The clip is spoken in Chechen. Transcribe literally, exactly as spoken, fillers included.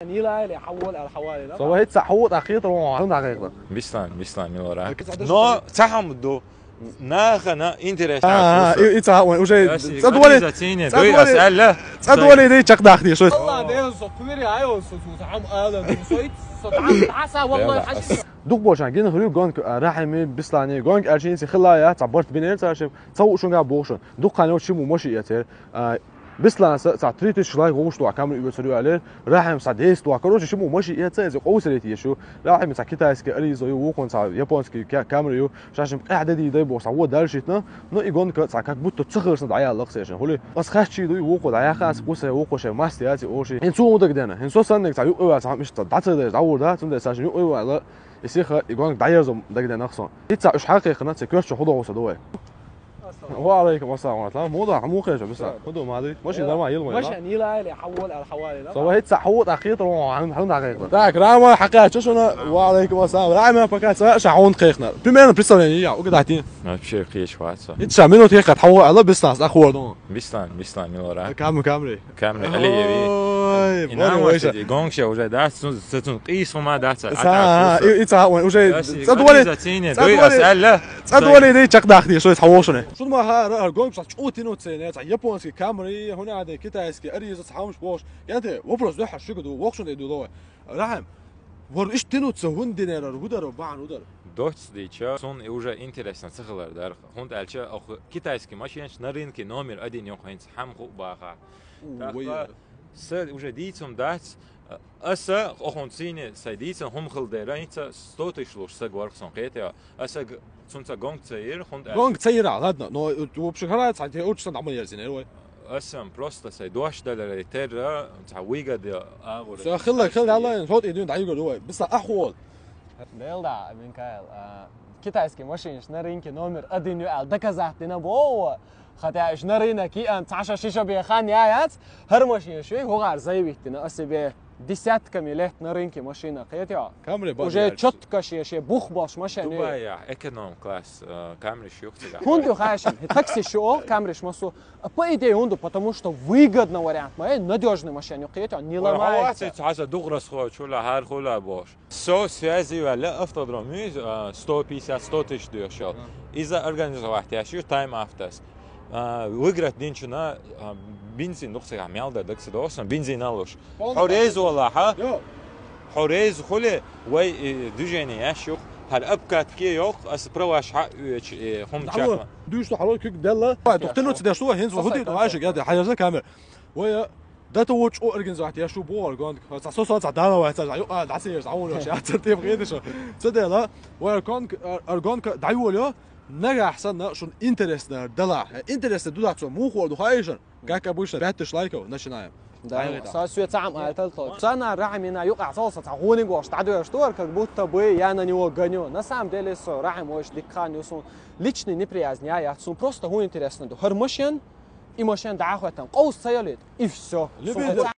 Со вай хӀетта хьо ву тӀаккха хетар вон хьун дӀакхайкхар. Бислан, Бислан, Милора. Но цхьа хӀама ду. Нахана интересно. А, а, и, и цхьа вон, уже цӀа доле, цӀа доле, цӀа доле дай чакхдахтеш. Алла, ден со кулири айо со цу хӀама алан, со ит, со дам, даса, валлахи, хаши. Дукха болча гина хӀурю гонка, а, Рахьими, Бислани, гонка аьлча хӀинца хила яц, цхьа барт бинер царшим, цхьа ву шунгахь боху шуна. Дукха хан йолчу шимма машин эцера. А, Бислана са, цхьа тридцать человек вовшах дуьхьа камера оьцур ю аьллера. Рахьим са десять дуьхьа. Короче, шимма машин эца, иза къовсарийта еш ю. Рахьим цхьа китайский Аризо ю, вукхун цхьа японский ка-, камера ю. Шашим къаьхьа де дий дай боху, цхьа вон дальше итна. Ну, и гонка цхьа как будто ца хирсна дӀаяьлла лакхсешин. ХӀули? Ас хаччий дуй, вукхо дӀаяхха, ас кхуса, вукхо шайн маст яци оши. Хин цу дагадена. Хин со санниг цхьа юкъа ваьлла, цхьа мишта дӀацадеш дӀавур да, цундела сашим юкъа ваьлла. И сиха, и гонка дӀаерзо дагадена сон. Ица уьш хьакхайкхина, цхьа коьртачу худогӀуса ду вай. Ва алейкум ассалам ва рахматуллах. Муда, хьан мухе шу, бисла? Худо мадуй. Машин нормально йил вай. Машин йила или хьавол ал хьавали. Со вай хӀетта хьо ву тӀаккха хетар вон хьун, хьун дӀакхайкхар. Так, Рама хьакхача шуна. Ва алейкум ассалам. Рама пока ца ша хьун кхайкхнар. Примерно представление я, угадати. Вообще кхеча ваца. Ит ша минут хетар хьо ву ала бислас ахор дон. Бислан, Бислан, Милора. Каму камри. Камри, Алиеви. Ой, и боре нам вайша. Гонкше уже дац, цун, цун, цун, къийс хӀума дац. Са, и, и ца вон, уже цӀа доле, цӀа доле, цӀа доле дай чакхдахтеш, шо хьо вошуне. Шун ма ха, ра, гонкша чӀутину цене, цхьа японский камри, хӀуна аде китайский Аризо цхьа хӀамаш бош. Янте, вопрос дуьхьа шуьга ду, вокшун дай ду лой. Рахим, вор иштину ца хӀун динера, хӀудар, баан хӀудар. Доц дийча, сун и уже интересно ца хилар дар. ХӀунда аьлча, ах китайский машинаш на рынке номер один йоккху хӀинца хӀама ху баха. У, Так вай. Что са уже дийцам дац, аса, охун цийне сай дийцам хӀума хила дера, хӀинца сто тысяч луш саг варх сон кхетя, аса г-, цунца гонг ца йир, хӀунда аьлча. Гонг ца йира, ладно, но, э, вообще хара, ца те очень сам домой ерзин, э, вай. Асам просто сай дош далара терра, ца выгода агура. Со хилла, хилла, ладно, вот и дюн дай гур, вай. Биса ахвол. Делда, Минкайл, а, китайский машинаш на рынке номер один ю ал доказать дина бо, хотя уж на рынок и ан цаша шиша бе хан я яц, хар машинаш ю, хугар заявить дина о себе десятками лет на рынке машина, кхетя? Камри бади Уже яц. Чётко ше, ше бух бош машина. Дубая, эконом класс, э, камри шух цыган. Хунду хайшин, такси шу, камриш масу. А по идее хунду, потому что выгодный вариант, ма, э, надёжный машина, кхетя, не Ой, ломается. Хаваца, хаза дуграс хо, чула, хар хула бош. Со связи валя автодром, э, сто пятьдесят, сто тысяч дёшал. Иза организовать я, шу тайм автос. А, выиграть динчуна, а, бензин дух цыган, мял да, дакси досан, бензин алуш. Полный Хо рейз вала, ха? Йо. Хо рейз хуле, вай, э, движение яш юх, хар обкатке йох, ас праваш ха, э, ч-, э, хум Дало, чакма. Дюш то хало кик делла. Вай, духтыну цидеш то, хин Сосай, худит, вай, сосай. Шик, я, хаяжа камер. Вай, э, да то вот, о, организовать, я шу бо, орган. Ца со, со, ца дана, вай, ца, а, да, се, а, он, я, ца, ты, в, шо. Ца делла, вай, орган, э, орган, дай волю, нагахь санна, шун интересно, дала. Интересно, дуда, цо, мухор, духаешен. Как обычно, пять тысяч лайков, начинаем. Да, Поехали. Со свет сам альтал тот. Сана Рахимина юкъа солса ца гуни гош, та дёш тур, как будто бы я на него гоню. На самом деле со Рахим очень дикхан, юсун личный неприязнь, я, я, сун просто гу интересно, ду. Хар машин, и машин да охотан. Къоус цаялит, и всё. Любит. Сун